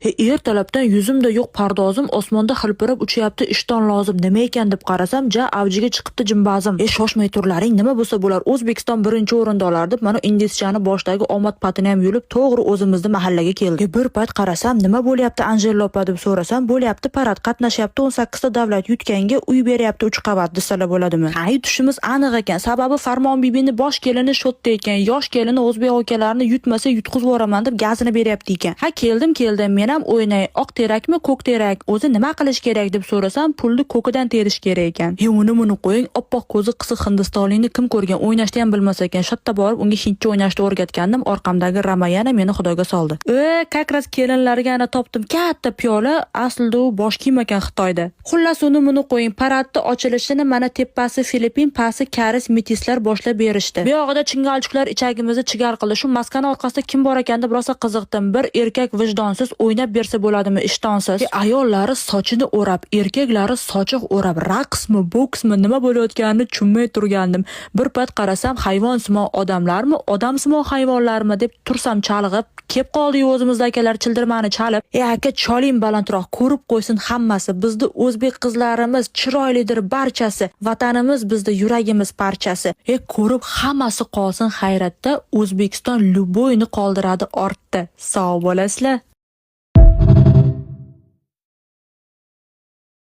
E, ertalabdan yuzimda yo'q pardozim, osmonda hilpirab uchyapti ishton lozim. Nima ekan deb qarasam, ja avjiga chiqibdi jimbazim. E, shoshmay turlaring, nima bo'lsa bo'lar, O'zbekiston birinchi o'rinda olar deb mana inglischani boshidagi omad patini ham yulib, to'g'ri o'zimizni mahallaga keldim. E, bir payt qarasam, nima bo'lyapti, Anjela opa, deb so'rasam, bo'lyapti parad, qatnashyapti 18 ta davlat, yutganga uy beryapti 3 qavat, desalar bo'ladimi? Ha, yutishimiz aniq ekan. Sababi Farmon bibini bosh kelini shotda ekan. Yosh kelini o'zbek akalarini yutmasa yutqizib yuboraman deb gazini beryapti ekan. Ha, keldim, keldim. Men ham o'ynay. Oq terakmi, ko'k terak? O'zi nima qilish kerak deb so'rasam, pulni ko'kidan terish kerak ekan. E, uni buni qo'ying, oppoq ko'zi qisiq hindistonlikni kim ko'rgan, o'ynashni ham bilmas ekan. Shu yerda borib unga hindcha o'ynashni o'rgatgandim. Orqamdagi Ramayana meni xudoga soldi. E, как раз kelinlarga ana topdim katta piyola, aslida u bosh kiyim ekan Xitoyda. Xullas, uni buni qo'ying, paradni ochilishini mana tepasi Filippin, pasi koreys metislar boshlab berishdi. Bu yog'ida chingalchuklar ichagimizni chigar qildi. Shu maskani orqasida kim bor ekan deb rosa qiziqdim. Bir erkak vijdonsiz o'ynab bersa bo'ladimi ishtonsiz? E, ayollari sochini o'rab, erkaklari sochiq o'rab, raqsmi, boksmi, nima bo'layotganini tushunmay turgandim. Bir payt qarasam, hayvonsimon odamlarmi, odamsimon hayvonlarmi deb tursam chalg'ib, kep qoldi o'zimizda akalar childirmani chalib. E, aka, choling balandroq, ko'rib qo'ysin hammasi. Bizni o'zbek qizlarimiz chiroylidir barchasi. Vatanimiz bizda yuragimiz parchasi. E, ko'rib hammasi qolsin hayratda. O'zbekiston любой ni qoldiradi ortda. Sog' bo'lasizlar.